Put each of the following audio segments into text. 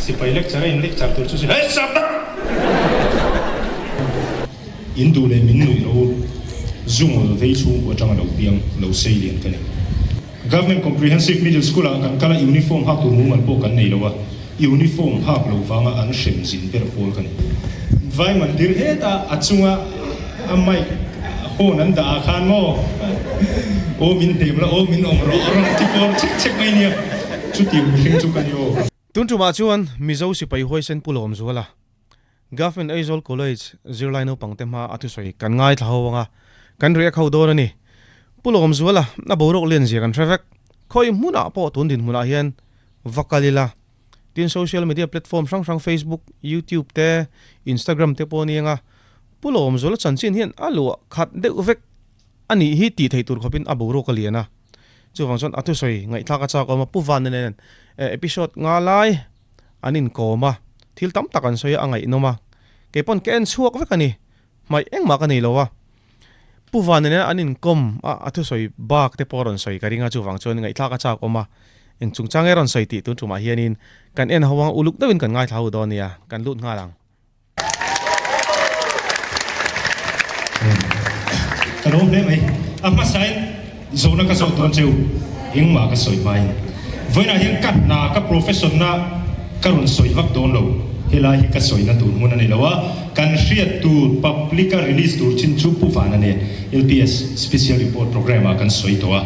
Sipai lecture a in lecture tur chu Hei Sardar! In duh leh min nuih ro zungawl vei chhungkua atanga lo piang lo sei lian ka ni. Government Comprehensive Middle School ah kan kal a uniform hak tur mumal pawh kan nei lo a, uniform hak lo vanga an hrem zin ber pawl ka ni. Vai mandir heta a chunga a mic horn an dah ah khan maw aw min hnem la aw min awm rawh rawn ti pawr chek chek mai nia, chutiang mihring chu ka ni aw. Tun tumah chuan Mizo sipai huaisen Pu Lawmzuala Government Aizawl College zirlai naupangte hma a thusawi kan ngaithla ho anga kan react ho dawn a ni. Pu Lawmzuala a boruak lian zia kan hre vek. Khawi hmunah pawh tun dinhmunah hian va kal ila. Tin social media platform hrang hrang Facebook, YouTube te, Instagram te pawh a ni anga Pu Lawmzuala chanchin hian a luah khat deuh vek a nih hi tih theih tur khawpin a boruak a lian a. Chuvang chuan a thusawi ngaihthlak a chak awm a, Pu Vana nen episode nga lai an inkawm a, thil tam tak an sawi a, a ngaihnawm a, kei pawn ka en chhuak vek a ni, hmaih engmah ka nei lo a, Pu Vana nena an inkawm a, a thusawi bak te pawh a rawn sawi ka ring a, chuvang chuan ngaihthlak a chak awm a, eng chungchang nge rawn sawi tih tun tumah hianin kan en ho ang, uluk deuhin kan ngaithla ho dawn nia, kan lut nghal ang. Ka lawm hle mai. A hmasain zawhna ka zawh dawn cheu, engmah ka sawi hmain. Vawiinah hian ka hna, ka profession na ka rawn sawi vak dawn lo. Helai hi ka sawina tur hmun a ni lo a, kan hriat tur public a release tur chin chu Pu Vana nen LPS Special Report Programme ah kan sawi tawh a,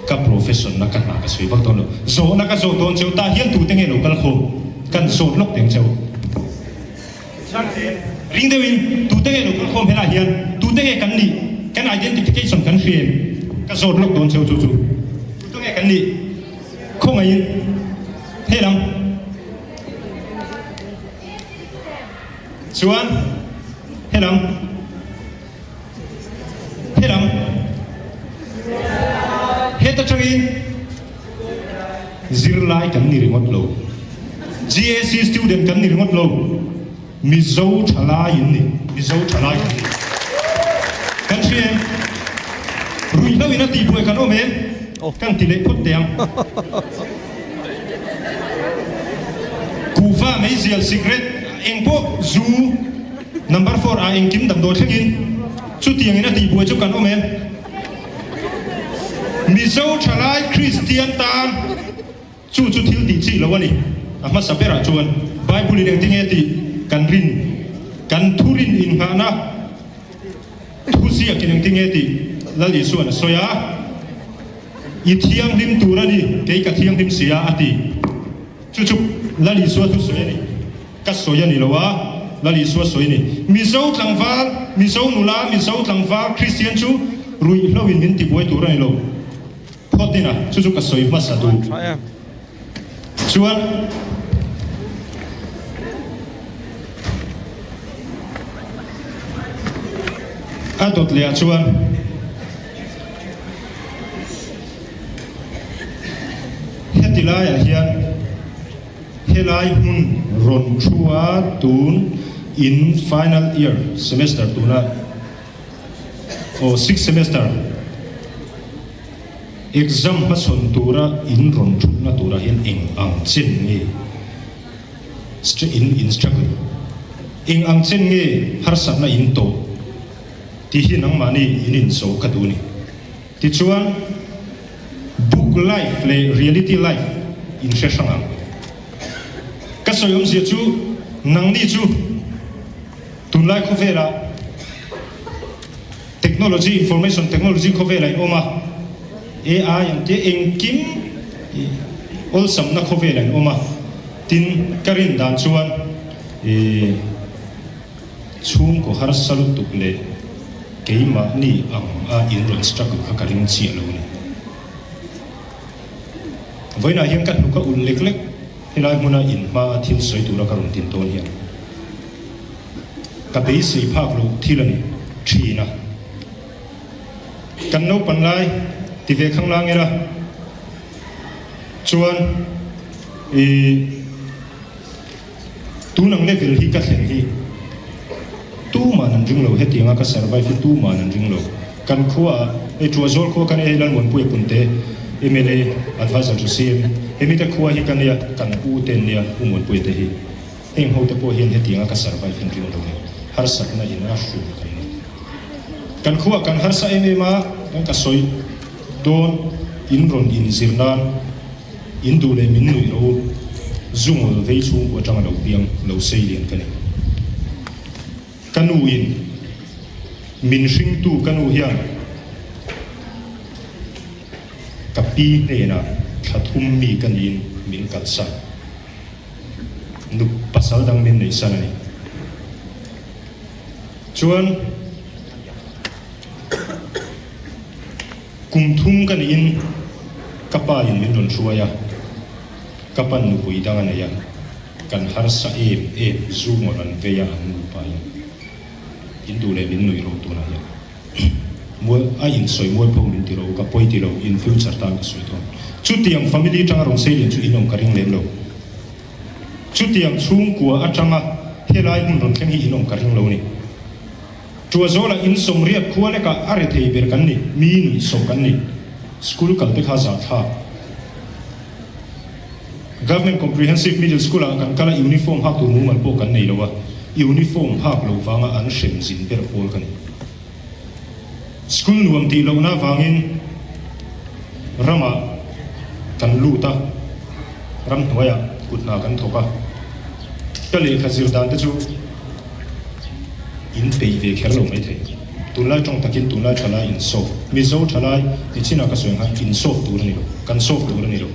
ka profession na ka hna ka sawi vak dawn lo. Zawhna ka zawh dawn cheu, tah hian tute nge lo kal khawm? Kan zawt lawk teng cheu. Ring deuhin tute nge lo kal khawm helaiah hian tute nge kan nih kan identification kan hria em? Ka zawt lawk dawn cheu chu chu tute nge kan nih khawngaihin helam chuan helam helam heta tangin Zirlai kan ni ringawt lo. GAC student kan ni ringawt lo. Mizo thalai in ni. Mizo thalai kan ni. Kan hria em? Ruihhlo in a tihbuai kan awm em? Kan ti leh phawt teh ang. Kuhva, meizial, cigarette, engpawh, zu, number four ah engkim damdawi thlengin chutiang in a tihbuai chu kan awm em? Mizo thalai Kristian tan chu chu thil tih chi lo a ni. A hmasa berah chuan Bible in engtinge tih kan rin, kan thurin innghahna thuziak in engtinge tih Lal Isuan a sawi a, I thianghlim tur a ni, kei ka thianghlim si a, a ti. Chu chu Lal Isua thusawi a ni. Ka sawi a ni lo a, Lal Isua sawi a ni. Mizo tlangval, Mizo nula, Mizo tlangval Kristian chu ruihhlo in min tibuai tur a ni lo. Phawt in a, chu chu ka sawi hmasa duh. Chuan a dawt leh ah chuan heti laiah hian, Helai hmun rawn thu a tun in final year semester tuna aw sixth semester exam hmachhawn tura in rawn thutna turah hian eng ang chen nge in in struggle eng ang chen nge harsatna in tawh tih hi nangmahni in inzawh ka duh a ni. Tichuan, book life leh reality life in hre hrang ang. Ka sawi awmzia chu nangni chu tunlai khawvelah technology, information technology khawvelah in awm a, AI ang te engkim awlsamna khawvelah in awm a, tin ka rin dan chuan ih Chhungkaw harsa lutuk leh keimahni ang a in rawn struggle kha ka ring chiah lo ni. Vawiinah hian ka hnuk a ulh lek lek, helai hmuna in hma a thil sawi tura ka rawn tin dawn hian ka beisei phak loh thil a ni thin a. Kan naupan lai ti ve khang lang ila chuan ih. Tun ang level hi ka thlen hi tuman an ring lo, hetianga ka survive hi tuman an ring lo. Kan khua ah, hei Tuahzawl khua kan ei hei Lalmuanpuia Punte. mla, Adviser to CM, hemi te khua hi ka nia, kan u te an nia, U Muanpuia te hi. Heng ho te pawh hian hetianga ka survive hian ring lo ni, harsatna in a hrul kan ni. Kan khuaah kan harsa em em a, kan ka sawi dawn in rawn inzir nan in duh leh min nuih ro u, zungawl vei chhungkua atanga lo piang lo sei lian ka ni. Ka nu in min hringtu ka nu hian ka pi hnenah thla thum mi ka niin min kalsan. Nu pasal dang min neihsan a ni. Chuan kum thum ka niin ka pa in min rawn hruai a, ka pan nupui dang a nei a, kan harsa em em zu ngawt an vei a an nupa in in duh leh min nuih rawh tunah hian. Mual a in sawi mual pho min ti ro ka pawi ti lo in future tan ka sawi dawn. Chutiang family atanga rawn sei lian chu in awm ka ring lem lo. Chutiang chhungkua atanga helai hmun rawn thleng hi in awm ka ring lo ni. Tuazawla in sawmriat khua lekah a rethei ber kan ni, mi nuihsawh kan ni. School kal te kha zahthlak. Government Comprehensive Middle School ah kan kal a uniform hak tur mumal pawh kan nei lo a, uniform hak lo vanga an hrem zin ber pawl ka ni. School nuam tih lohna vangin ramah kan lut a, ramhnuaiah kut hna kan thawk a, ka lehkha zir dan te chu in peih ve kher lo maithei. Tunlai tawng takin tunlai thalai in solve, Mizo thalai nichinah ka sawi ang khan in solve tur a ni lo, kan solve tur a ni lo.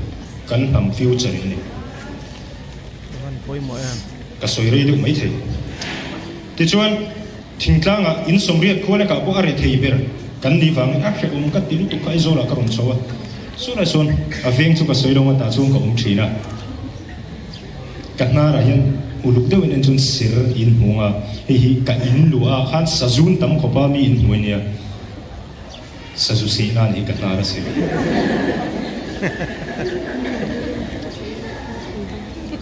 Kan hnam future in ni. Ka pawimawh em? Ka sawi rei deuh mai thei. Tichuan, thingtlangah in sawmriat khua lekah pawh a re thei ber kan nih vangin a hrehawm ka ti lutuk kha Aizawlah ka rawn chho a. Sawnah sawn a veng chu ka sawi lo a, tah chuan ka awm thin a. Ka hnarah hian uluk deuhin en chuan sir in hmu ang a, hei hi ka in luah ah khan sazun tam khawpa mi in hnuai nia. Sazu seh nan hi ka hnar a si.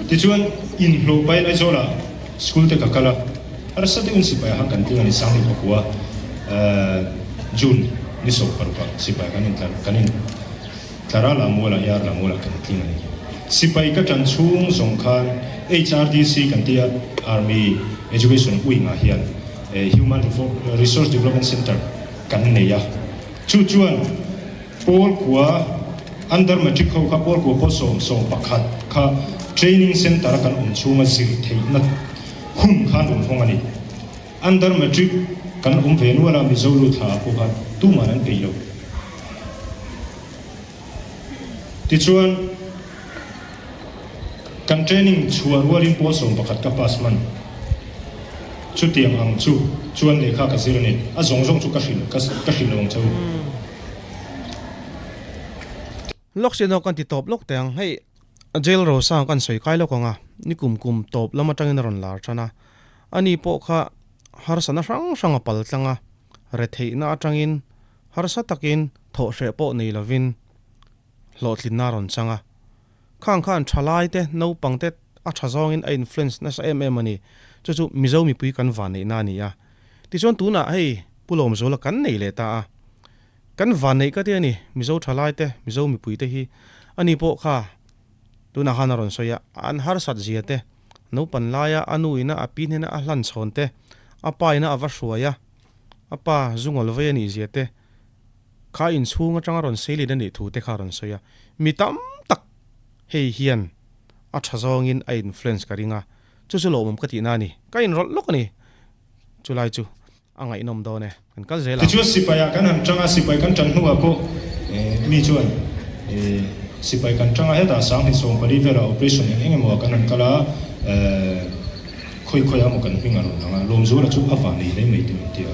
Tichuan, inhlawh pahin Aizawlah school te ka kal a, harsa deuhin sipai ah khan kan tling a ni, Sangni pakua June ni 16 ah sipai kan intlar kan in tlar a, Lamualah Yar Lamualah kan tling a ni. Sipai ka tan chhung zawng khan HRDC kan tia Army Education Wing ah hian Human Resource Development Centre kan nei a, chu chuan Pawl kua Under Matric ho kha Pawl kua pawl 11 kha Training Centre a kan awm chhunga zir theihna hun khan rawn hawng a ni. Under Matric kan awm ve nual a, Mizo lut thla ah pawh khan tuman an peih lo. Tichuan kan training chhuah rualin pawl 11 ka pass hman. Chutiang ang chu chuan lehkha ka zir a ni. A zawng zawng chu ka hrilh ka hrilh lo ang che u. Lawk si nawk kan ti tawp lawk teh ang. Hei jail rosang kan sawi kai lawk ang a, ni kum kum tawp lam atangin a rawn lar tan a. Ani pawh kha harsatna hrang hrang a pal tlang a, retheihna atangin harsa takin thawh hreh pawh nei lovin hlawhtlinna a rawn chang a. Khang khan thalai te, naupang te a tha zawngin a influence nasa em em a ni. Chu chu Mizo mipui kan vanneihna a ni a. Tichuan tunah hei Pu Lawmzuala kan nei leh ta a. Kan vanneih ka ti a ni, Mizo thalai te, Mizo mipui te hi ani pawh kha tunah khan a rawn sawi a, an harsat zia te, naupan laia a nu ina a pi hnena a hlan chhawn te, a pa ina a va hruai a, a pa zungawl vei a nih zia te, Kha inchhung atanga rawn seilin a nih thu te kha a rawn sawi a, mi tam tak hei hian a tha zawngin a influence ka ring a, chu chu lawmawm ka tihna a ni, ka inrawlh lawk a ni, chulai chu a ngaihnawm dawn e, kan kal zel ang. Tichuan sipaiah kan han tang a, sipai kan tan hnuah pawh mi chuan sipai kan tang a, hetah 2014 velah operation eng eng emaw ah kan han kal a, khawi khawi ah maw kan hming a rawn lang a, Lawmzuala chu a vah nei hle mai te min ti a.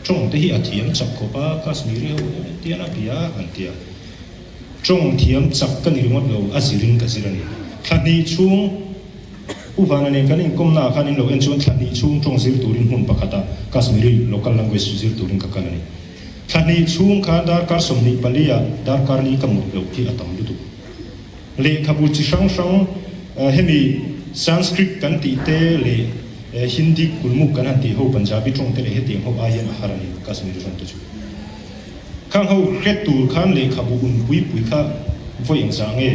Tawng te hi a thiam chak khawp a, Kashmiri ho hian an tian a bia an ti a. Tawng thiam chak ka ni ringawt lo, a zirin ka zir a ni. Thla hnih chhung Pu Vana nen kan inkawmna ah khan in lo en chuan thla hnih chhung tawng zir turin hmun pakhata Kashmiri local language zir turin ka kal a ni. Thla hnih chhung khan darkar 24 ah darkar li ka mut loh hi a tam lutuk. Lehkhabu chi hrang hrang hemi Sanskrit kan tih te leh Hindi kulmuk kan han tih ho Punjabi tawng te leh hetiang ho ai hian a har a ni Kashmiri rawng te chu. Khang ho hre tur khan lehkhabu un pui pui kha vawi engzah nge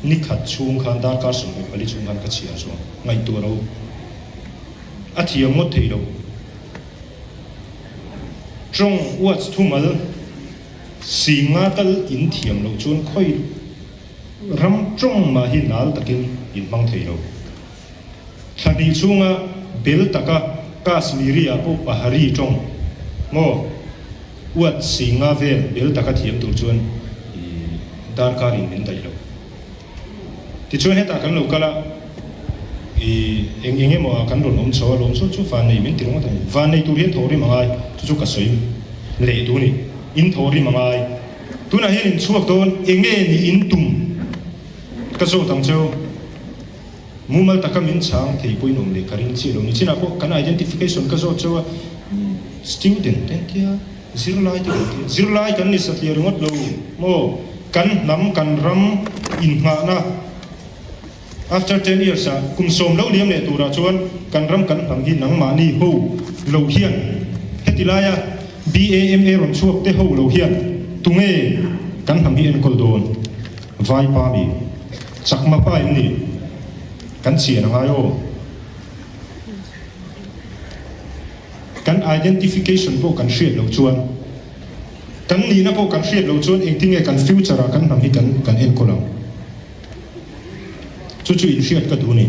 ni khat chhung khan darkar 24 chhung khan ka chhiar chuang ngaihtuah lo a thiam ngawt thei lo. Tawng uats thumal singa tal in thiam loh chuan khawi ram tawng mah hi nal takin in hmang thei lo. Thla hnih chhunga bel taka Kashmiri ah pawh Pahari tawng maw uat singa vel bel taka thiam tur chuan darkar in min daih lo. Tichuan hetah kan lo kal a, i eng eng emaw ah kan rawn awm chho a, lawm chu chu vannei min ti ringawt a ni. Vannei tur hian thawhrim a ngai, chu chu ka sawi leh duh a ni. In thawhrim a ngai. Tunah hian in chhuak dawn, enge ni in tum ka zawt ang cheu. Mumal taka min chhang thei pawhin awm leh ka ring chiah lo. Nichinah pawh kan identification ka zawt cheu a, student entia zirlai te kan tia, zirlai kan ni satliah ringawt lo maw, kan hnam kan ram inngahna after ten years ah kum sawm lo liam leh turah chuan kan ram kan hnam hi nangmahni ho lo hian heti laia BAMA rawn chhuak te ho lo hian tunge kan hnam hi enkawl dawn? Vaipa mi Chakma pa in ni kan chian a ngai aw. Kan identification pawh kan hriat loh chuan, kan nihna pawh kan hriat loh chuan engtin nge kan future ah kan hnam hi kan kan enkawl ang? Chu chu inhriat ka duh a ni.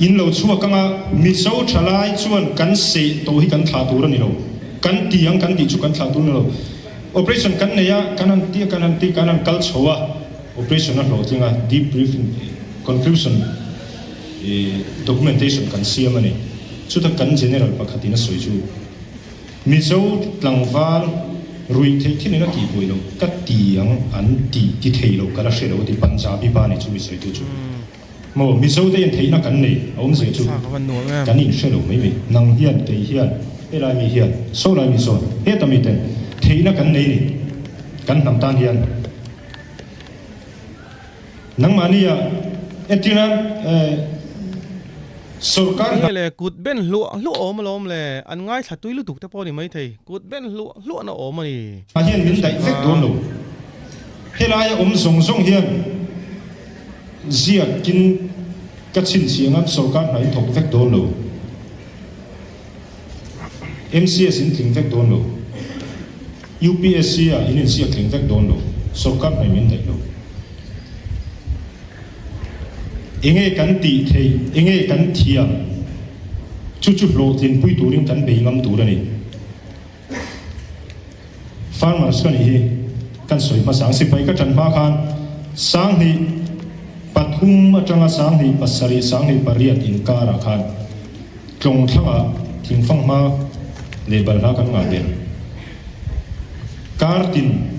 In lo chhuak anga Mizo thalai chuan kan seh tawh hi kan thlah tur a ni lo. Kan ti ang kan tih chu kan thlah tur a ni lo. Operation kan nei a, kan han ti a, kan han ti, kan han kal chho a, operation a hlawhtling a, debriefing, conclusion, documentation kan siam a ni. Chuta kan General pakhatin a sawi chu, Mizo tlangval ruih theih thilin a tihbuai lo, ka ti ang an ti ti thei lo, ka la hre lo a ti, Punjabi pa ni chu mi sawitu chu. Maw, Mizo te in theihna kan nei a awm zia chu kan in hre lo mai mai. Nang hian, kei hian, helai mi hian, sawlai mi sawn, heta mi ten theihna kan nei ni kan hnam tan hian. Nangmahnia entirnan sorkar hna. Nge le, kut ben hluah hluah awm alawm le, an ngaithla tui lutuk te pawh a ni maithei, kut ben hluah hluahna awm a ni. Ah hian min daih vek dawn lo. Helaia awm zawng zawng hian. Ziakin ka chhinchhiah ngam sorkar hna in thawk vek dawn lo. MCS in tling vek dawn lo. UPSC ah in inziak tling vek dawn lo. Sorkar hna in min daih lo. Enge kan tih theih, enge kan thiam, chu chu hlawhtlinpui turin kan bei ngam tur a ni. Farmers ka nih hi kan sawi hmasa ang. Sipai ka ṭan hma khan 2003 aṭanga 2007, 2008 inkarah khan tlawng thlangah thingfang hma leh balhla kan ngah ber. Kar tin.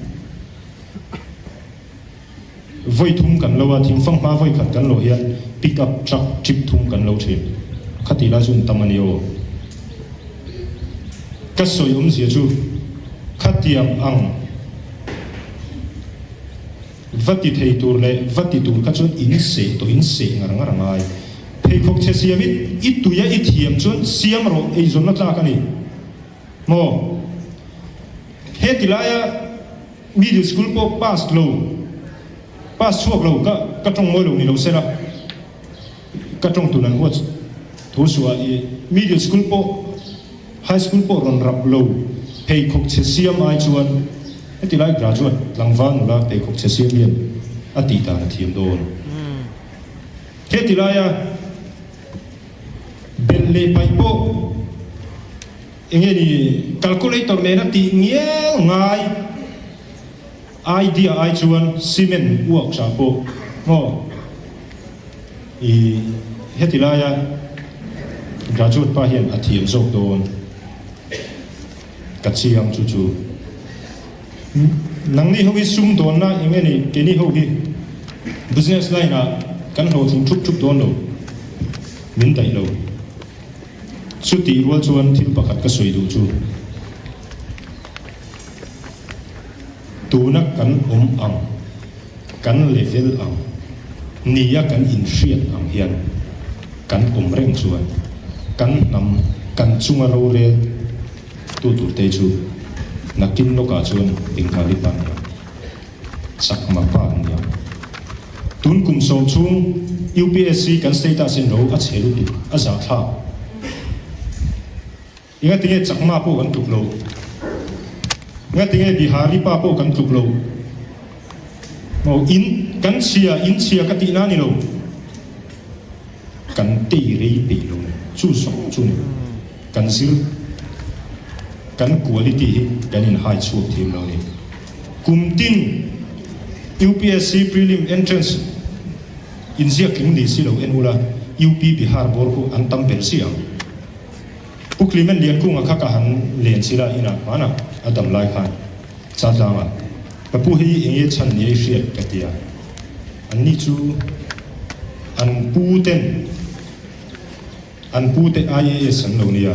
Vawi thum kan lo a, thingfang hma vawi khat kan lawh hian pick up truck trip thum kan lo thin. Khati lai chu an tam a ni aw. Ka sawi awmzia chu khatiang ang va ti thei tur leh va ti tur kha chuan in seh tawh in seh ngar ngar a ngai. Pheikhawk chhe siam i i tui a i thiam chuan siam rawh eizawnna tlak a ni maw? Heti laia Middle school pawh pass lo, pass chhuak lo ka ka tawng mawi lo ni lo sela, ka tawng tun an huat thu suah i middle school pawh high school pawh rawn rap lo pheikhawk chhe siam ai chuan heti lai graduate tlangval nula pheikhawk chhe siam hian a tih dan a thiam dawn. Heti laia belh leh paih pawh. Enge ni calculator nena tih ngial ngai idea ai chuan cement uak tha pawh maw i heti laia graduate pa hian a thiam zawk dawn ka chiang chu chu nangni ho hi sumdawnna enge ni keini ho hi business line ah kan hlawhtling thup thup dawn lo min daih lo. Chutih rual chuan thil pakhat ka sawi duh chu, tuna kan awm ang, kan level ang, nia kan inhriat ang hian kan awm reng chuan kan hnam. Kan chunga rorel tu turte chu nakin lawkah chuan Bengali pa nia, Chakma pa nia. Tun kum sawm chhung UPSC kan status in lo a chhe lutuk, a zahthlak. Engatinge Chakma pawh kan tluk lo? Engatinge Bihari pa pawh kan tluk lo? Maw in kan chhia, in chhia ka tihna a ni lo. Kan tei rei peih lo ni. Chu zawng chu ni. Kan zir, kan quality hi kan in hai chhuak thiam lo ni. Kum tin UPSC prelim entrance inziak tling ni si lo en ula, UP Bihar bawr khu an tam ber si ang. Pu Clement Liankunga kha ka han len chila inah hmanah a dam lai khan Chatlangah ka pu hi enge chhan ni ei hriat ka ti a, anni chu an pu ten an pu te IAS an lo nia,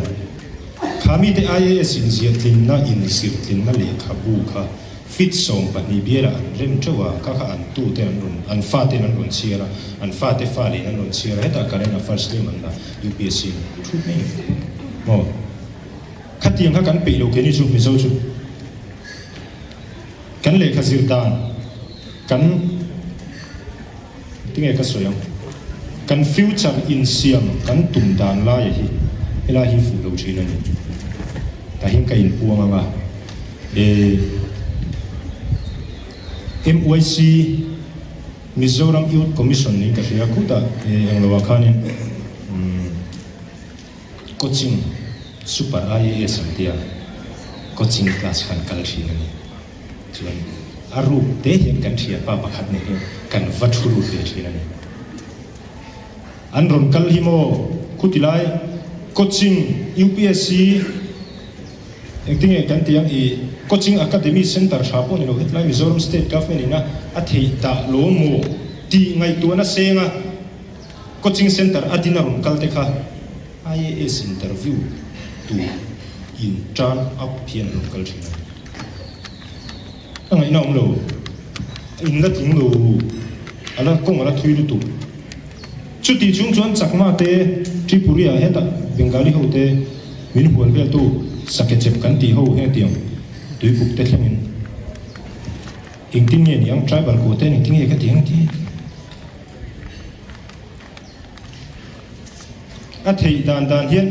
kha mite IAS inziah tlinna inzir tlinna lehkhabu kha Fit 12 bialah an rem teuh a, kha kha an tu ten an rawn, an fa ten an rawn chhiar a, an fa te fa leh in an rawn chhiar a, hetah current affairs tlem an la UPSC in thut mai ni maw? Khatiang kha kan peih lo keini chu Mizo chu kan lehkha zir dan kan Tinge ka sawi ang? Kan future insiam kan tum dan laia hi helai hi fuh lo thin a ni. Tah hian ka inpuang ang a, e MYC, Mizoram Youth Commission niin ka hria khutah e englo ah khanin umm coaching super IAS an tia coaching class khan kal thin a ni. Chuan a ruk te hian kan thianpa pakhat nen hian kan va thu lut ve thin a ni. An rawn kal hi maw khuti lai coaching UPSC engtinge kan tih ang i coaching academy center tha pawh ni lo hetlai Mizoram state government in a a theih dah lo maw tih ngaihtuahna seng a coaching center a din a rawn kal te kha IAS interview tur in turn up hian an rawn kal thin a ni. Ka ngaihna awm lo, in la tling lo, a la kawng a la thui lutuk. Chuti chung chuan Chakma te, Tripuri ah hetah Bengali ho te min hual vel tu Sakechep kan tih ho hengtiang tuipuk te thlengin engtin nge niang tribal ko ten engtin nge ka ti ang ti. A theih dan dan hian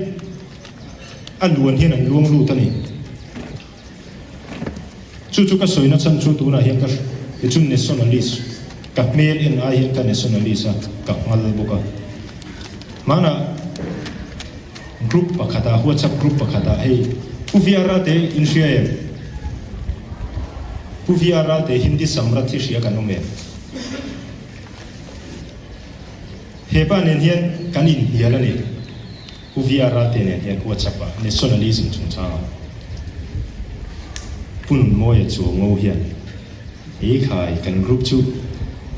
a luan hian an luang lut a ni. Chu chu ka sawi na chhan chu tunah hian ka ti chu nationalist ka hmel en ai hian ka nationalist a, ka nghal bawk a. Hmanah group pakhatah whatsapp group pakhatah hei Pu VR te in hria em? Pu VR te Hindi Samrat hi hria kan awm em? Hepa nen hian kan inhnial a ni. Pu VR Ralte nen hian WhatsApp ah nationalism chungchangah Pu Nunmawia Chuango hian Ei khai kan group chu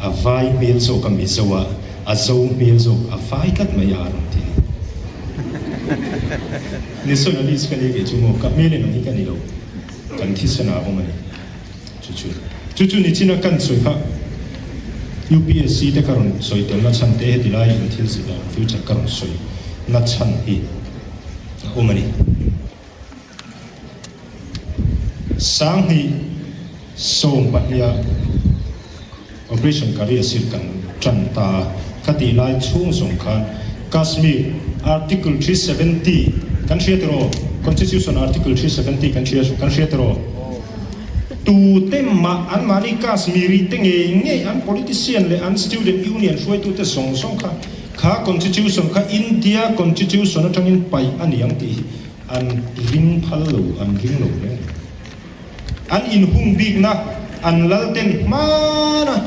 a vai hmel zawk a Mizo a, a zo hmel zawk a vai tlat mai a a rawn ti ni. Nationalist ka ni kei chu maw ka hmel en ang hi ka ni lo, kan thisen ah a awm a ni. Chu chu chu chu nichina kan sawi kha UPSC te ka rawn sawi tel na chhan te heti lai in thil zir dan future ka rawn sawi na chhan hi a awm a ni. 2012 ah Operation Kari Asir kan tan ta a, khatih lai chhung zawng khan Kashmir Article 370 kan hria tiraw? Constitution Article 370 kan hria kan hria tiraw? Tute mah anmahni Kashmiri te ngei ngei an politician leh an student union hruaitute zawng zawng kha kha Constitution kha India Constitution atangin paih a ni ang tih hi an ring phal lo, an ring lo hle a ni. An inhung bikna an lal ten hmana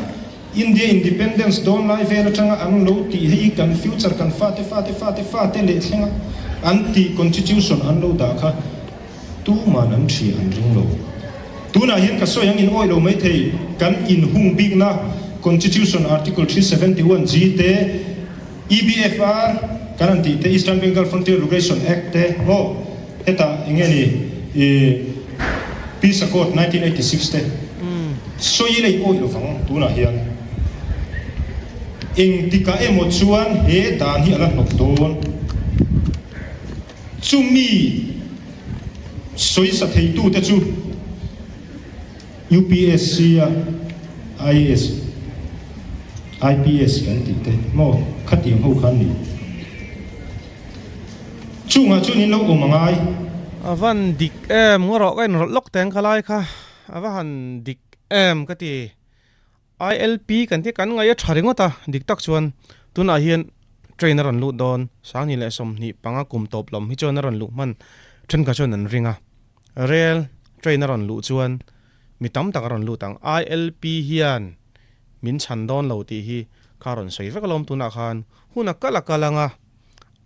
India Independence dawn lai vel atanga an lo tih hei kan future kan fate fate fate fate leh thlenga an tih Constitution an lo dah kha tuman an ṭhi an ring lo. Tunah hian ka sawi ang in awih lo maithei kan inhung bikna Constitution Article 371 G te EBFR kan han tih te Eastern Bengal Frontier Regulation Act te maw hetah eng nge ni i Peace Accord 1986 te sawi lei awih lovang tunah hian engtikah emaw chuan he dan hi a la hnawk dawn. Chumi sawisa theitute chu UPSC a IAS, IPS kan tih te maw khatiang ho kha an ni. Chungah chuan in lo awm a ngai. A van dik em ngaw rawh ka inrawlh lawk teng kha lai kha a va han dik em ka ti. ILP kan tih kan ngaih a tha ringawt a, dik tak chuan tunah hian train a rawn lut dawn, 2025 kum tawp lam hi chuan a rawn luh hman thenkhat chuan an ring a, rail train a rawn luh chuan mi tam tak a rawn lut ang, ILP hian min chhan dawn lo tih hi kha rawn sawi vek alawm tunah khan hun a kal a kal ang a,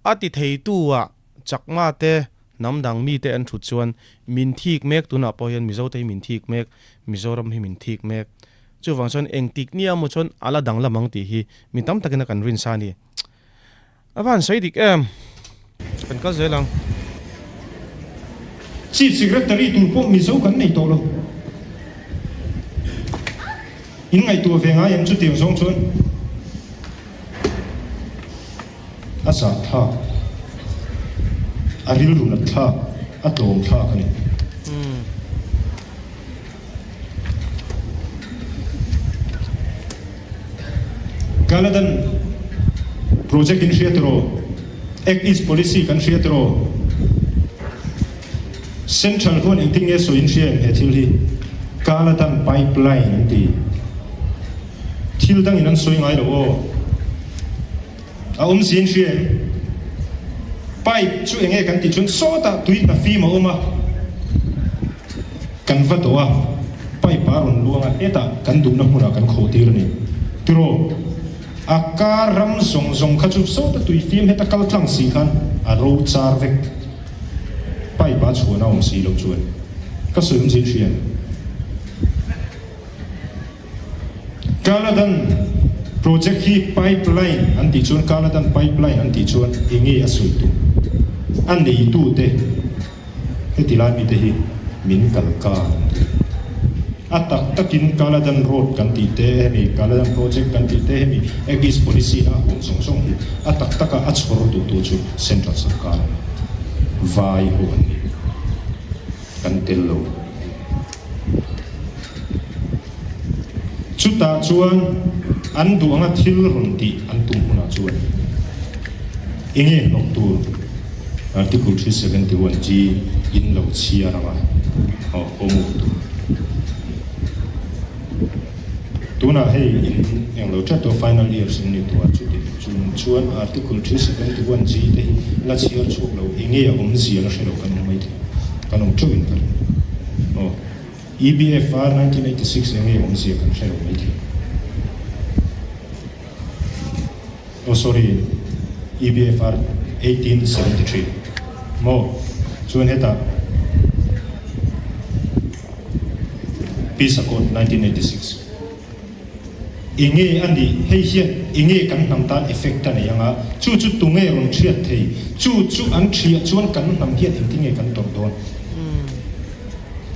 a ti theitu ah Chakma te hnam dang mite an thut chuan min thik mek tunah pawh hian Mizo te hi min thik mek, Mizoram hi min thik mek. Chuvang chuan engtik nia maw chuan a la danglam ang tih hi mi tam takin a kan rin sa a ni. A va han sawi dik em? Kan kal zel ang. Chief Secretary tur pawh Mizo kan nei tawh lo. In ngaihtuah ve ngai em chutiang zawng chuan? A zahthlak, a rilru nat thlak, a tlawm thlak a ni. Kaladan project in hria tiraw? Act East policy kan hria tiraw? Central huan engtin nge sawi in hria em he thil hi? Kaladan pipeline an ti. Thil dangin an sawi ngai lo aw. A awm si in hria em? Pipe chu enge kan tih chuan sawtah tui hna fim a awm a, kan va dawh a, pipe a rawn luang a, hetah kan duhna hmunah kan khawh tir a ni. Tiraw? A kar ram zawng zawng kha chu sawta tui fim heta kal tlang si khan a ro char vek. Pipe a chhuahna a awm si loh chuan ka sawi awm si in hria em? Kaladan project hi pipeline an tih chuan Kaladan pipeline an tih chuan enge a sawi tum? A neitute heti lai mite hi min kal ka an ti. A tak takin Kaladan road kan tih te hemi Kaladan project kan tih te hemi Act East policy na a huam zawng zawng hi a tak taka a chhawr duhtu chu Central sarkar a ni. Vai ho an ni. Kan tel lo. Chutah chuan an duh anga thil rawn tih an tum hunah chuan enge hlawk tur Article 371 G in lo chhiar anga aw awm tur. Tunah hei in englo tlat tawh final years in ni tawh a, chuti chung chuan Article 371 G te hi la chhiar chhuak lo enge a awmzia la hre lo kan awm maithei, kan awm teuh in ka ring. Aw. EBFR 1986 enge awmzia kan hre lo maithei. Oh sorry, EBFR 1873 maw? Chuan hetah Peace Accord 1986 enge a nih? Hei hian enge kan hnam tan effect a nei anga, chu chu tunge rawn hriat thei? Chu chu an hriah chuan kan hnam hian engtinge kan tawrh dawn?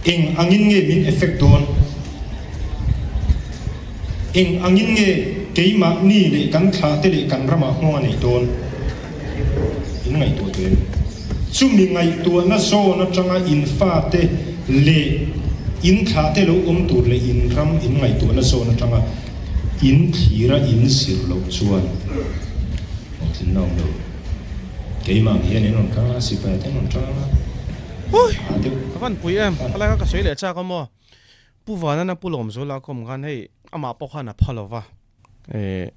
Eng angin nge min effect dawn? Eng angin nge keimahni leh kan thlahte leh kan ramah nghawng a neih dawn? In ngaihtuah teh em? Chumi ngaihtuahna zawn atanga in fate leh in thlahte lo awm tur leh in ram in ngaihtuahna zawn atanga in thlira in zir loh chuan hlawhtlinna awm lo. Keimah ang hian in rawn kal a, sipai te an rawn tang a, a deuh. Ka van pui em? Ka lai kha ka sawi leh chak a maw? Pu Vanana Pu Lawmzuala a kawm khan hei amah pawh khan a pha lo va, eh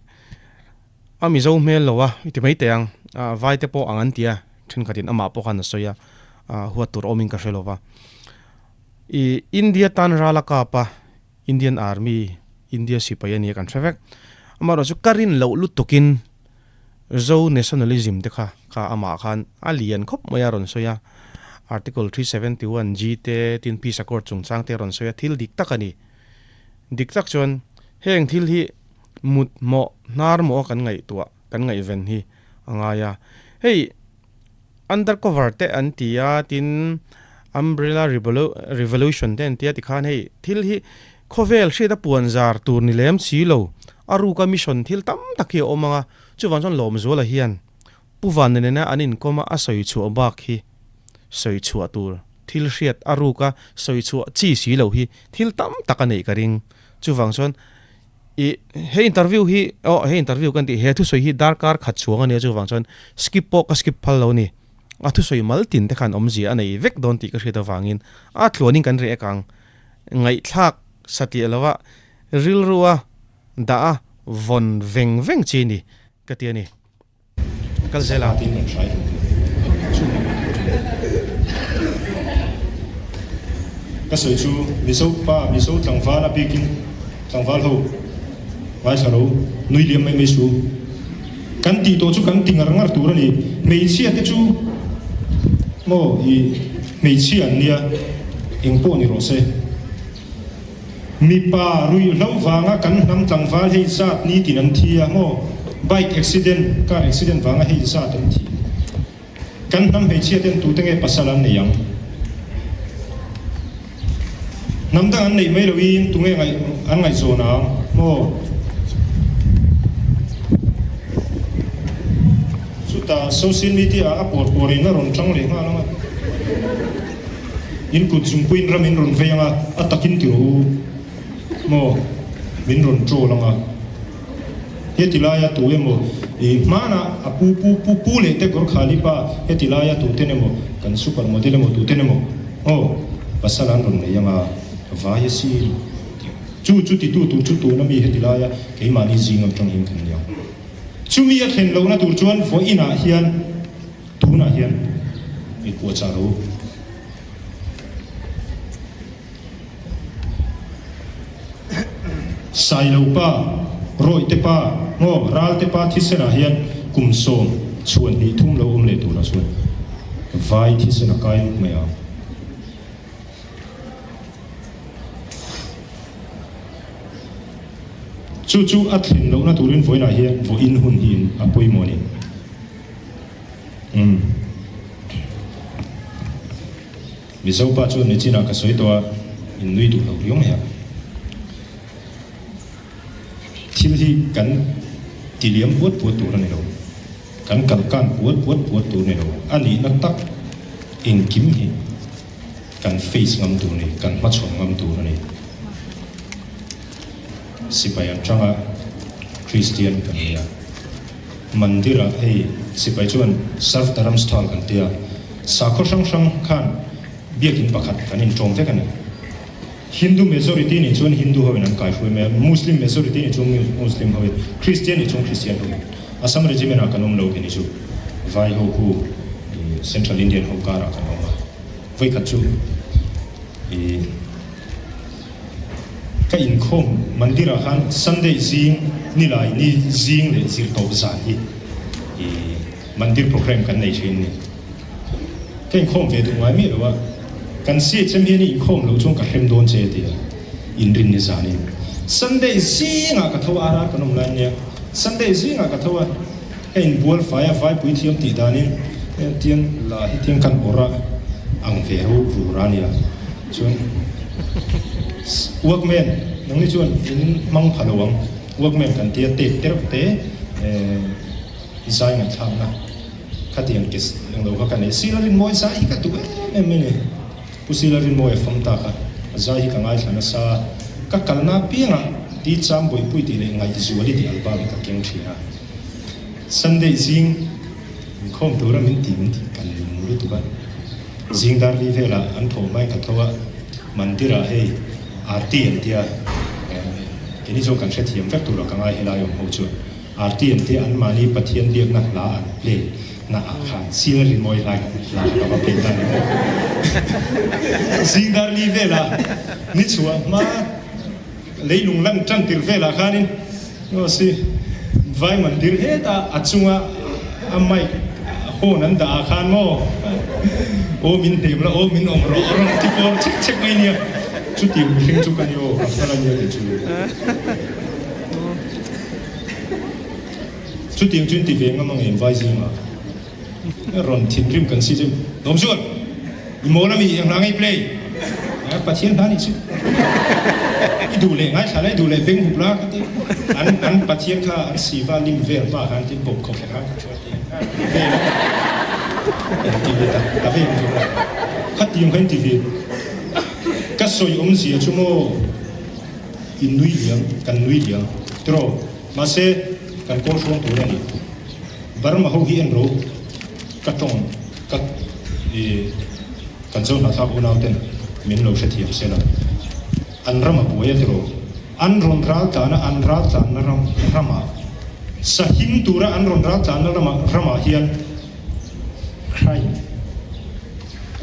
a Mizo hmel lo a i ti mai teh ang, ah vai te pawh ang an ti a, thenkhatin amah pawh khan a sawi a, ah huat tur awmin ka hre lo va. I India tan ral a kap a, Indian Army, India sipai a nia kan hre vek. Amaherawhchu ka rin loh lutukin Zo nationalism te kha kha amah khan a lian khawp mai a rawn sawi a, Article 371 G te tin Peace Accord chungchang te a rawn sawi a, thil dik tak a ni. Dik tak chuan heng thil hi mut mawh hnar mawh a kan ngaihtuah kan ngaihven hi a ngai a. Hei undercover te an ti a tin umbrella revolution te an ti a tikhan hei thil hi khawvel hriat a puan zar tur ni lem si lo a ruka mission thil tam tak hi a awm ang a chuvang chuan Lawmzuala hian Pu Vanenena an inkawm a a sawi chhuah bak hi. sawi chhuah tur thil hriat a ruk a sawi chhuah chi si lo hi thil tam tak a neih ka ring. Chuvang chuan i he interview hi aw he interview kan tih he thusawi hi darkar khat chhuang a nia chuvang chuan skip pawh ka skip phal lo a ni. A thusawi mal tin te khan awmzia a nei vek dawn tih ka hriat avangin a tluanin kan reh ang. Ngaihthlak satliah lova rilrua dah a vawn veng veng chi ni ka ti a ni. Kal zel a. Ka sawi chu Mizo pa, Mizo tlangval a bikin tlangval ho ngaithla lo, nui liam mai mai su. Kan tih tawh chu kan ti ngar ngar tur a ni. Hmeichhia te chu maw i hmeichhia an nia, eng pawh ni rawh se. Mipa ruihhlo vanga kan hnam tlangval hei zat nitin an thi a maw? Bike accident, car accident vanga hei zat an thi. Kan hnam hmeichhia ten tute nge pasal an nei ang? Hnam dang an neih mai loin tunge ngaih an ngaihzawn ang maw? Chutah social media ah a pawr pawr in a rawn tang leh nghal ang a. In kut zungpuiin ram in rawn vei ang a, a takin ti rawh u maw, min rawn troll ang a. Heti laia tu emaw i hmanah a pu pu pu pu leh te Gorkhali pa heti laia tu ten emaw kan super model emaw tu ten emaw aw pasal an rawn nei ang a, vai a sin tih ang. Chu chu titu tur chu tuna mi heti laia keimahni zing atang hian kan ni ang. Chumi a thlen lohna tur chuan vawiinah hian. Tunah hian i kuahchah lo. Sailo pa, Rawihte pa, maw Ralte pa thisenah hian kum 10 chhuan hnih thum lo awm leh turah chuan vai thisen a kai nuk mai ang. Chu chu a thlen lohna turin vawiinah hian vawiin hun hi a pawimawh a ni. Umm. Mizo pa chuan nichinah ka sawi tawh a, in nui duh lo riau mai a. Thil hi kan ti liam puat puat tur a ni lo, kan kal kan puat puat puat tur a ni lo, a nihna tak engkim hi kan face ngam tur a ni, kan hmachhawn ngam tur a ni. Sipai an tang a, Kristian kan ni a. Mandir-ah hei sipai chuan Sarv Dharam Sthal kan tia, sakhaw hrang hrang khan biakin pakhat kan inṭawm vek a ni. Hindu majority nih chuan Hindu hoin an kaihruai mai a, Muslim majority nih chuan Muslim hoin, Kristian nih chuan Kristian hoin. Assam Regiment-ah kan awm lo kei ni chu vai ho khu Central Indian ho karah kan awm a, vawikhat chu i. Ka inkhawm mandir ah khan Sunday zing nilai ni zing leh zirtawp zan hi i mandir program kan nei thin ni. Ka inkhawm ve duh ngai miah lo a, kan CHM hian i inkhawm loh chuan ka hrem dawn che tia inrin ni zanin Sunday zingah ka tho a RR kan awm lai ania Sunday zingah ka tho a ka inbual fai a vaipui thiam tih danin tiang la hi tiang kan awrh a ang ve ro rur a nia. Chuan Walkman nangni chuan in hmang pha lo ang, Walkman kan tia tape te reuh te zai ngaihthlakna khatiang ke englo kha ka nei. Sir a Rinmawi zai hi ka duh em em mai ni. Pu Sir a Rinmawi a fam ta kha a zai hi ka ngaithla nasa. Ka kalna apiangah Di Cham Bawihpui tih leh Ngaihzuali tih album hi ka keng thin a. Sunday zing inkhawm tura min ti min ti kan lung lutuk a. Zing dar li velah an tho hmain ka tho a, mandirah hei Aarti an tia, keini zawng kan hrethiam vek turah ka ngai helai awm ho chuan Aarti an tia anmahni Pathian biakna hla an play na ah khan sir rimawi hlai hla kha ka va play ta ni maw. Zing dar li velah ni chhuah hma Leilung lan tan tir velah khanin si vai mandir hetah a chunga a mic horn an dah ah khan maw aw min hnem la aw min awm rawh a rawn ti pawr chek chek mai nia chutiang mihring chu ka ni aw ka hman a nia kei chu chutiang chu in ti ve ngam ang em vai zingah. Rawn thinrim kan si chu Lawm chuan i mawl ami eng hla ngei play a Pathian hla nih chu i duh leh ngaithla la i duh leh beng hup la ka ti an an Pathian kha an siva lim vel hma khan tin bawp khawkherh khan ka thu a ti vel a. In ti ve ta ta ve ang chu maw? Khatiang kha in ti ve. Ka sawi awmzia chu maw in nui liam, kan nui liam tiraw? Mahse, kan kawl hruang tur a ni. Burma ho hi en ro ka tawng ka i kan zo hnahthlak unau ten min lo hrethiam sela. An ram a buai a tiraw? An rawn ral tlan a, an ral tlanna ram ramah sahim tura an rawn ral tlanna ramah ramah hian crime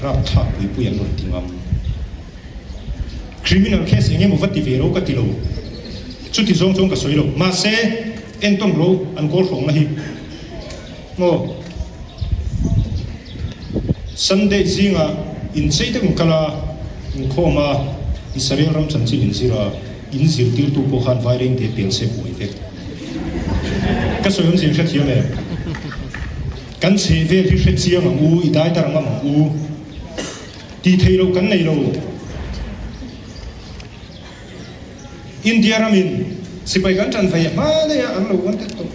rapthlak pui pui an rawn ti ngam. Criminal case eng emaw va ti ve ro ka ti lo, chuti zawng chuan ka sawi lo. Mahse, entawn ro an kawl hrawngna hi maw Sunday zingah inchei deuh in kal a, inkhawm a, Israel ram chanchin inzir a, in zirtirtu pawh khan Vairengte pel se buai vek. Ka sawi awmzia in hrethiam em? Kan chheh vel hi hrechiang ang u, i dai dar ngam ang u. Tih theih loh kan nei lo. India ramin sipai kan ṭan ve hma daih a, an lo uan tek tawh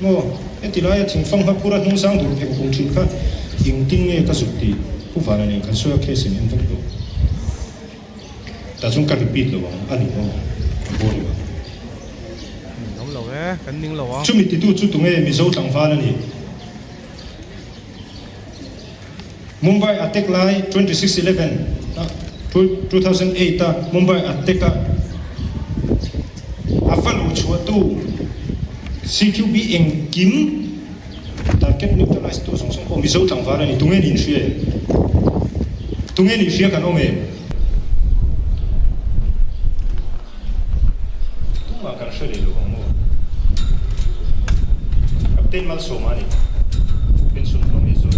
maw? Heti laia thingfang hma phura hnung sang dur phek phung ṭhin kha engtin nge ka zuk tih Pu Vana nen kan sawi a case in en vek tawh. Tah chuan ka repeat lo ang, a ning awm ang, a boring ang. Ning awm lo e, kan ning lo ang. Chumi titu chu tunge Mizo tlangval a ni? Mumbai attack lai 26 11 2008 a Mumbai attack a a va luh chhuahtu CQB engkim target neutralize tu zawng zawng pawh Mizo tlangval a ni. Tunge ni inhria em? Tunge ni hria kan awm em? Tumah kan hre leh lo ang maw? Captain Malsawma a ni. Pension hlawm Mizo.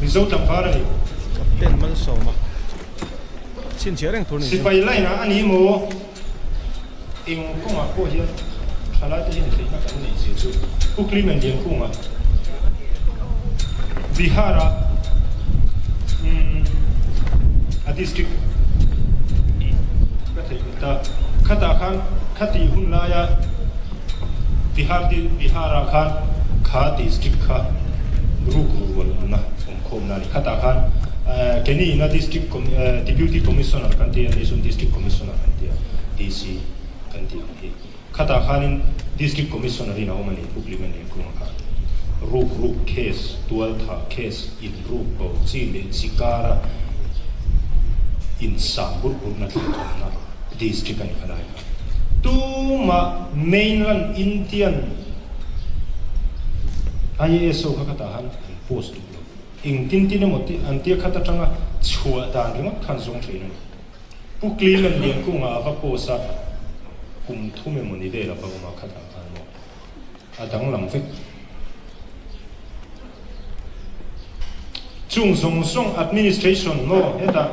Mizo tlangval a ni. Captain Malsawma. Chhinchhiah reng tur ni chu. Sipai line ah a ni maw? Eng kawngah pawh hian thalaite hian theihna kan neih zia chu Pu Clement Liankhunga, Bihar-a a district ka theih ta. Khatah khan khati hun laia Bihar Bihar-ah khan kha district kha ruk rual awmna awmkhawmna a ni. Khatah khan Kenny ina district deputy commissioner kan ti a, ni chuan district commissioner kan ti a, DC kan tih ang hi. Khatah khanin District Commissioner in a awm a ni, Pu Clement Liankunga khan. Ruk ruk case, tualthah case, inruk bo chi leh chi kara insang burh burhna thleng awmna District a ni kha lai kha. Tumah mainland Indian IAS ho kha khatah khan an post duh lo. Engtin tin emaw an tia khat atanga chhuah dan ringawt khan zawng thin a ni. Pu Clement Liankunga a va post a, kum thum emaw ni vel a va awm a, khatah khan maw a danglam vek. Chung zawng zawng administration maw hetah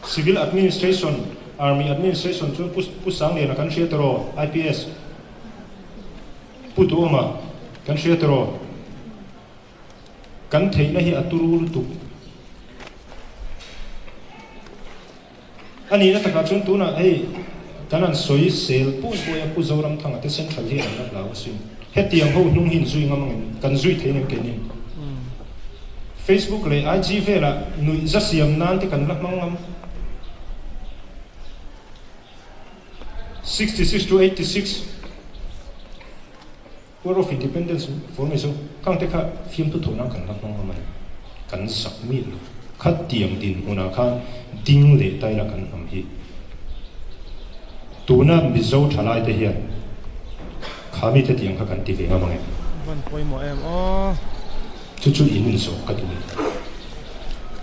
civil administration, army administration chuan Pu Pu Sangliana kan hria tawh IPS Pu Duhawma kan hria tawh. Kan theihna hi a turu lutuk a nihna takah chuan tunah hei kan han sawi sel pui pui a, Pu Zoramthanga te Central hian an la hlau asin. Hetiang ho hnung hi in zui ngam angem? Kan zui thei nem keinin. Facebook leh IG velah nuih za siam nan te kan la hmang ngam. 66 to 86. War of Independence for Mizo khang te kha fiamthu thawhna kan la hmang ngam a ni. Kan zak miah lo. Khatiang dinhmunah khan ding leh taila kan hnam hi. Tuna Mizo thalai te hian kha mite tiang kha kan ti ve ngam ang em? Van pawimawh em aw. Chu chu in inzawh ka duh a ni.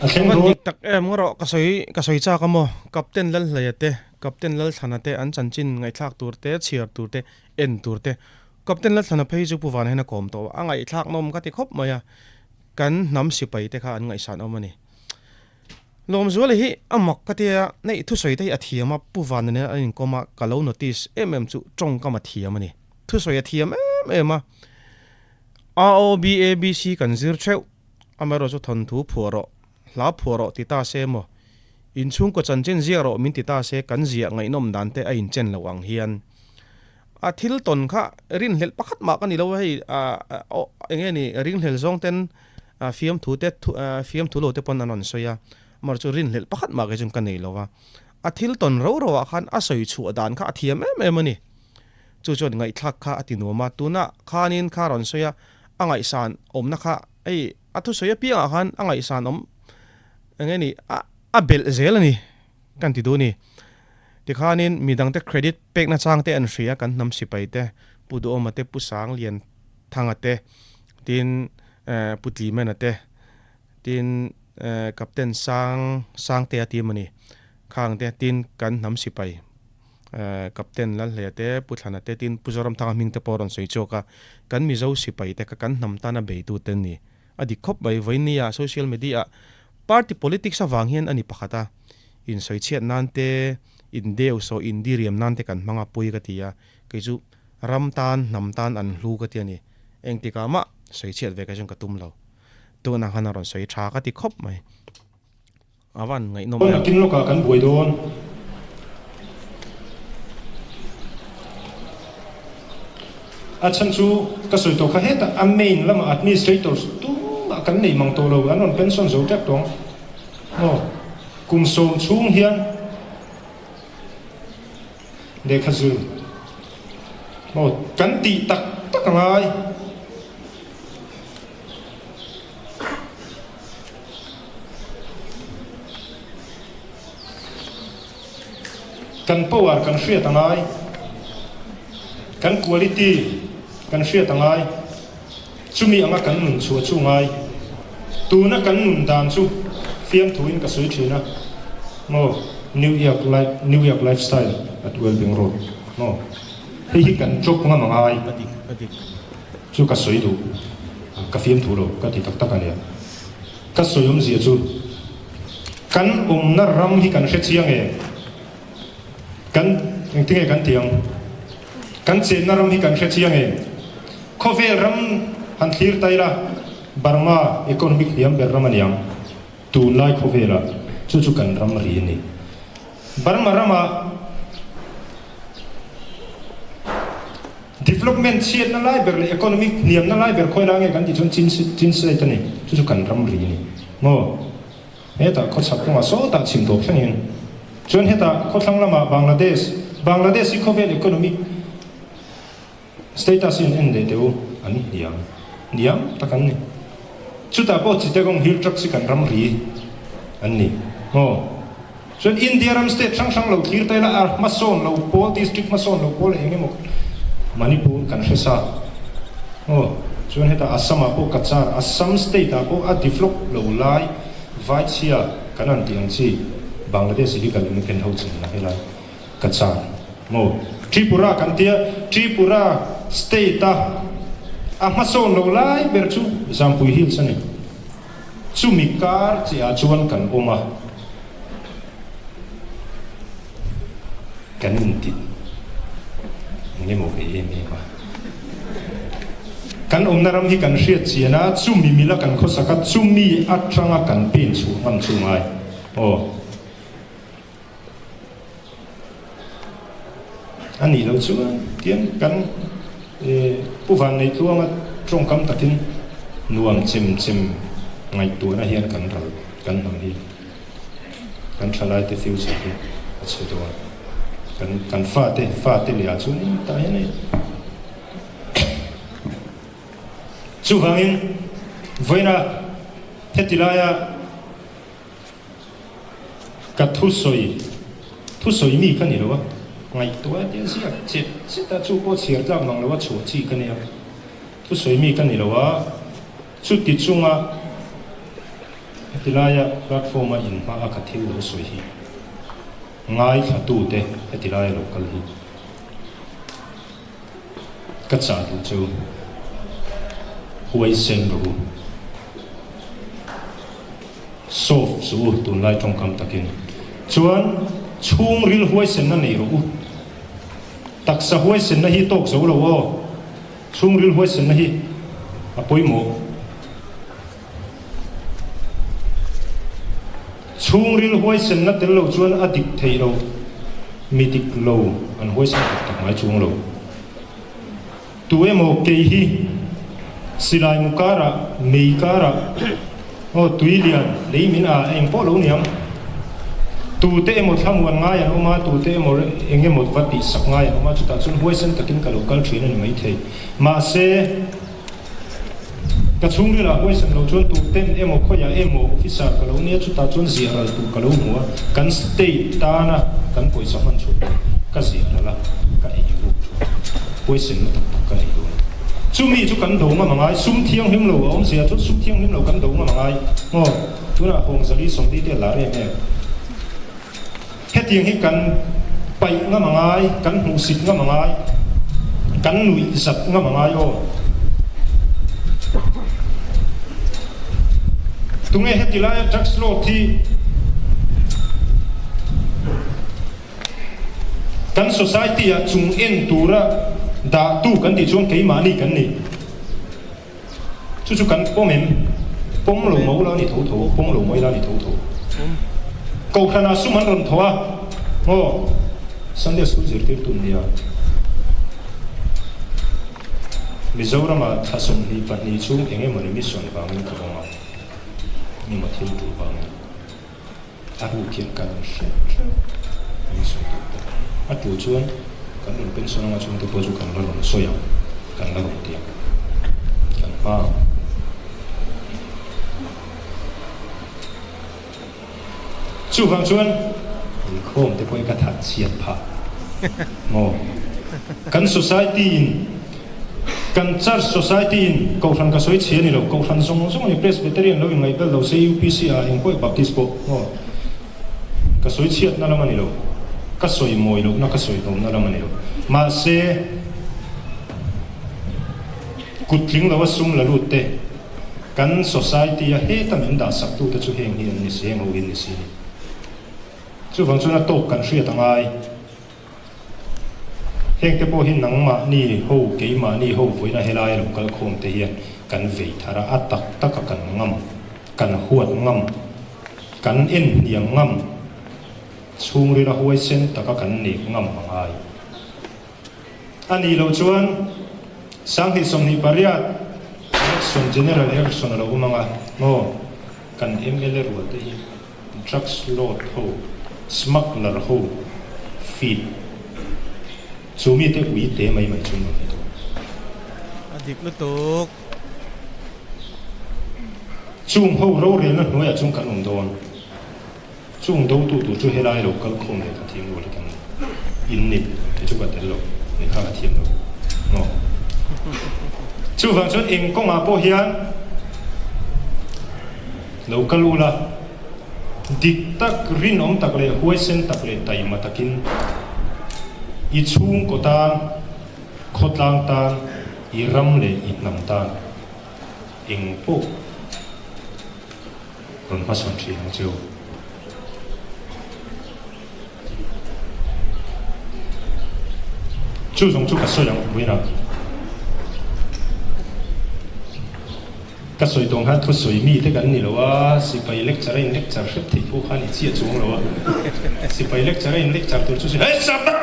A thleng Van dawn. dik tak em ngaw rawh ka sawi ka sawi chak a maw Captain Lalhleia te Captain Lalthlana te an chanchin ngaihthlak tur te chhiar tur te en tur te Captain Lalthlana phei chu Pu Vana hian a kawm tawh a, a ngaihthlak nawm ka ti khawp mai a, kan hnam sipai te kha an ngaihsan awm a ni. Lawmzuala hi a mak ka tia, neih thusawi te hi a thiam a, Pu Vana nen an inkawm a, ka lo notice em em chu tawngkam a thiam a ni. Thusawi a thiam em em a, AOBABC kan zir theuh, amaherawhchu chu thawnthu phuah rawh, hla phuah rawh ti ta se maw, inchhungkaw chanchin ziak rawh min ti ta se kan ziah ngaihnawm dan te a inchen loh ang hian. A thil tawn kha rinhlelh pakhat mah ka ni lo a, hei eng nge ni ringhlel zawng ten fiamthu te fiamthu lo te pawn an rawn sawi a, amaherawhchu chu rinhlelh pakhat mah kei chuan ka nei lo a. A thil tawn ro ro ah khan a sawi chhuah dan kha a thiam em em a ni. Chu chuan ngaihthlak kha a ti nuam a, tunah khanin kha rawn sawi a, a ngaihsan awmna kha hei a thusawi apiangah khan a ngaihsan awm eng nge ni a belh zel a ni kan ti duh a ni. Tikhanin mi dangte credit pekna chang te an hria kan hnam sipai te, Pu Duhawma te, Pu Sanglian Thanga te, tin Pu Tlimena te, tin Captain Sang Sangtea ti emaw ni khang te, tin kan hnam sipai Captain Lalhleia te, Pu Thlana te, tin Pu Zoramthanga hming te pawh a rawn sawi chhuak a, kan Mizo sipai te kha kan hnam tana beitu te an ni. A dik khawp mai, vawinia social media ah party politics avang hian a ni pakhat a, insawichhiat nan te, indeu saw indiriam nan te kan hmang a pui ka ti a, kei chu ram tan, hnam tan an hlu ka ti a ni. Engtikah mah sawichhiat ve ka chuan ka tum lo. Tunah khan a rawn sawi tha ka ti khawp mai. A van ngaihnawm em. Nakin lawkah kan buai dawn. A chhan chu ka sawi tawh kha hetah a main lamah administrators tumah kan nei mang tawh lo, an rawn pension zo tep tawh ang maw? Kum sawm chhung hian lehkha zir maw kan tih tak tak a ngai. Kan power kan hriat a ngai, kan quality kan hriat a ngai, chumi anga kan nun chhuah chu ngai. Tuna kan nun dan chu fiamthuin ka sawi thin a, maw New York life, New York lifestyle at Wellbeing Road, maw hei hi kan drop ngam a ngai. Chu ka sawi duh, ka fiamthu lo ka ti tak tak a nia. Ka sawi awmzia chu kan awmna ram hi kan hre chiang em? Kan engtinge kan ti ang? Kan chenna ram hi kan hre chiang em? Khawvel ram han thlir ta ila Burma economic hniam ber ram a ni ang. Tunlai khawvelah chu chu kan ram ri a ni. Burma ramah Development chhiatna lai ber leh economic hniamna lai ber khawi lai nge kan tih chuan Chin Chin State a ni. Chu chu kan ram ri a ni. Maw? Hetah khawchhak kawngah sawtah chhim tawp thlengin. Chuan hetah khawthlang lamah Bangladesh, Bangladesh hi khawvel economic status hi an en leh teh u, an hniam hniam tak an ni. Chutah pawh Chittagong Hill Tracts hi kan ram ri an ni. Maw? Chuan India ram state hrang hrang lo thlir ta ila a hmasawn lo pawl, district hmasawn lo pawl eng emaw Manipur kan hre sa. Aw, chuan hetah Assam ah pawh Cachar, Assam state ah pawh a develop lo lai Vaichhia kan han tih ang chi Bangladesh illegal immigrant ho chenna helai Cachar maw Tripura kan tia Tripura state a a hmasawn lo lai ber chu Zampui Hills a ni. Chumi kar chiah ah chuan kan awm a, kan inti eng emaw ve em em a. Kan awmna ram hi kan hriat chian a, chumi mila kan khawsak a, chumi atanga kan pen chhuah ngam chu ngai aw. A nih loh chuan tiang kan Pu Vanneitluanga tawngkam takin nuam chem chem ngaihtuahna hian kan ral kan hnam hi kan thalaite future hi a chhe dawn. Kan kan fate fate leh ah chuan tah hian hei chuvangin vawiina heti laia Ka thusawi, thusawi mi ka ni lo a, ngaihtuah tia ziak chet chet a, chu pawh chhiar tlak mang lo a chhuah chi ka nia. Thusawi mi ka ni lo a, chuti chunga heti laia platform a inhma a ka thil lo sawi hi ngaithlatute heti laia lo kal hi ka chah duh chu huaisen rawh u. Soft suh u, tunlai tawngkam takin. Chuan chhungril huaisenna nei rawh u. Taksa huaisenna hi tawk zo lo aw. Chhungril huaisenna hi a pawimawh. Chhungril huaisenna tel lo chuan a dik thei lo. Mi dik lo an huaisen tak tak ngai chuang lo. Tu emaw kei hi silai mu karah, mei karah, aw tui lian, lei min a, eng pawh lo niang. Tute emaw thlamuan ngai an awm a, tute emaw eng emaw va tihsak ngai an awm a, chutah chuan huaisen takin ka lo kal thin a ni maithei. Mahse, ka chhungrilah huaisen lo chuan tuten emaw khawiah emaw officer ka lo nia, chutah chuan ziah ral tur ka lo hmu a, kan state tana kan pawisa hman chhuah tur ka ziah ral a, ka ei ruk chuan huaisenna tak tak ka nei dawn. Chumi chu kan do ngam a ngai, sum thianghlim lo a awm zia chuan sum thianghlim lo kan do ngam a ngai. Aw, tunah hawng zali sawmli te a lar em em. Hetiang hi kan paih ngam a ngai, kan hmuhsit ngam a ngai, kan nuih zat ngam a ngai aw. Tunge heti laia drugs lord hi kan society ah chung en tura dahtu kan tih chuan keimahni kan ni. Chu chu kan pawm em? Pawm lo mo la ni tho tho, pawm lo mai la ni tho tho. Kohhranah sum an rawn thaw a, aw, Sunday School zirtirtu nia. Mizoramah thla 22 chhung eng emawni mission vangin ka awm a, engemaw thil tul vangin. A ruk hian kan hriat hreuh min sawi duh bawk. A tul chuan kan rawn pension anga chhungte pawh chu kan la rawn sawi ang, kan la rawn ti ang. Kan hma ang. Chuvang chuan inkhawm te pawh hi ka that chhiat phah maw? Kan society in Kan Church Society in Kohhran ka sawi chhi a ni lo, Kohhran zawng zawng a ni, Presbyterian lo inngaih bel lo se UPC ah engpawh i Baptist pawh maw ka sawi chhiatna lam a ni lo, ka sawi mawi lohna ka sawi hlawmna lam a ni lo. Mahse, kut tling lo a sum la lut te, kan Society a heta min dah sak tu te chu heng hi an ni si, heng ho hi an ni si a ni. Chuvang chuan a tawk kan hriat a ngai. Hengte pawh hi nangmahni ho, keimahni ho vawiina helai lo kal khawm te hian kan vei thar a, a tak taka kan ngam, kan huat ngam, kan en hniam ngam, chhungrila huaisen taka kan nek ngam a ngai. A nih loh chuan 2028 election, general election a lo awm ang a, maw, kan mla rual te hi. Drugs lord ho, smuggler ho feed chu mite ui te mai mai chu an ni dawn. A dik lutuk. Chung ho rorelna hnuaiah chuan kan awm dawn. Chung dotu tur chu helai lo kal khawm leh ka thiam rual hi kan ni. In ni, kei chu ka tel lo, lehkha ka thiam lo. Maw? Chuvang chuan eng kawngah pawh hian Lo kal ula, dik tak, rinawm tak leh huaisen tak leh taima takin i chhungkaw tan, khawtlang tan, i ram leh i hnam tan eng pawh rawn hmasawn thin ang che u. Chu zawng chu ka sawi ang vawiinah. Ka sawi tawng khan thusawi mi te kan ni lo a, sipai lecture a in lecture hrep theih pawh khan i chiah chuang lo a, sipai lecture a in lecture tur chu hei sap tak!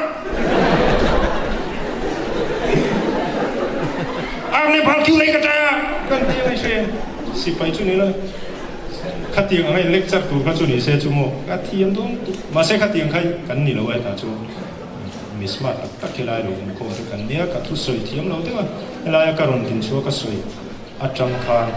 Aapne phal kiu nei ka tah a kan ti ang i hre sipai chu ni lo khatiang anga in lecture tur kha chu ni se chu maw ka thiam dawn tuk mahse khatiang kha kan ni lo a hetah chuan mi smart tak tak helai lo inkhawm te kan nia ka thusawi thiam lo deuh a helaia ka rawn din chhuah ka sawi atang khan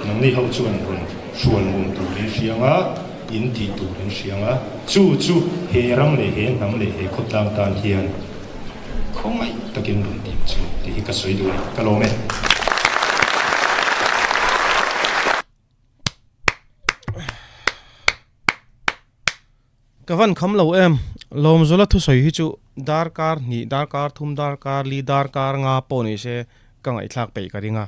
nangni ho chuan rawn hrual nuam tur in hriang a, in tih tur in hriang a, chu chu he ram leh he hnam leh he khawtlang tan hian khawngaih takin rawn tih chu tih hi ka sawi duh a ni, ka lawm e. Ka van kham lo em, Lawmzula thusawi hi chu darkar hnih, darkar thum, darkar li, darkar nga pawh ni se ka ngaihthlak peih ka ring a.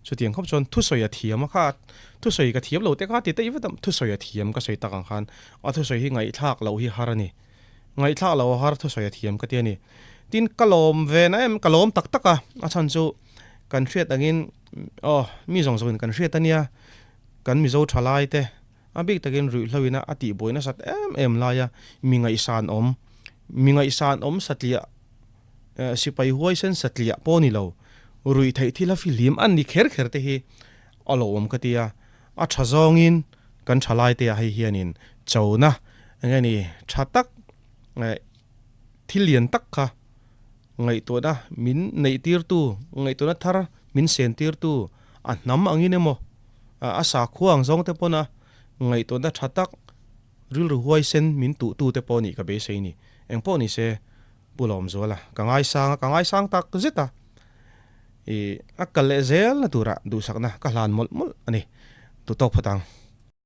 Chutiang khawp chuan thusawi a thiam a kha, thusawi ka thiam lo te kha ti teih vat a, thusawi a thiam ka sawi tak ang khan a thusawi hi ngaihthlak loh hi har a ni. Ngaihthlak loh a har thusawi a thiam ka ti a ni. Tin, ka lawm ve na em, ka lawm tak tak a, a chhan chu kan hriat angin aw mi zawng zawngin kan hriat a nia, kan Mizo thalai te, A bik takin ruihhlo ina a tihbuai nasat em em laia mi ngaihsan awm, mi ngaihsan awm satliah Sipai huaisen satliah pawh ni lo, ruih theih thil a fihlim an ni kher kher te hi a lo awm ka ti a, a tha zawngin kan tha lai te ah hei hianin chona eng nge ni tha tak thil lian tak kha ngaihtuahna min neih tirtu, ngaihtuahna thar min sen tirtu a hnam angin emaw a sakhua ang zawng te pawn a ngaihtuahna tha tak rilru huaisen min tuhtu te pawh nih ka beisei ni. Engpawh ni se. Pu Lawmzuala, ka ngaisang a, ka ngaisang tak zet a, i a kal leh zel na turah duhsakna ka hlan mawlh mawlh a ni. Duhtawk phawt ang.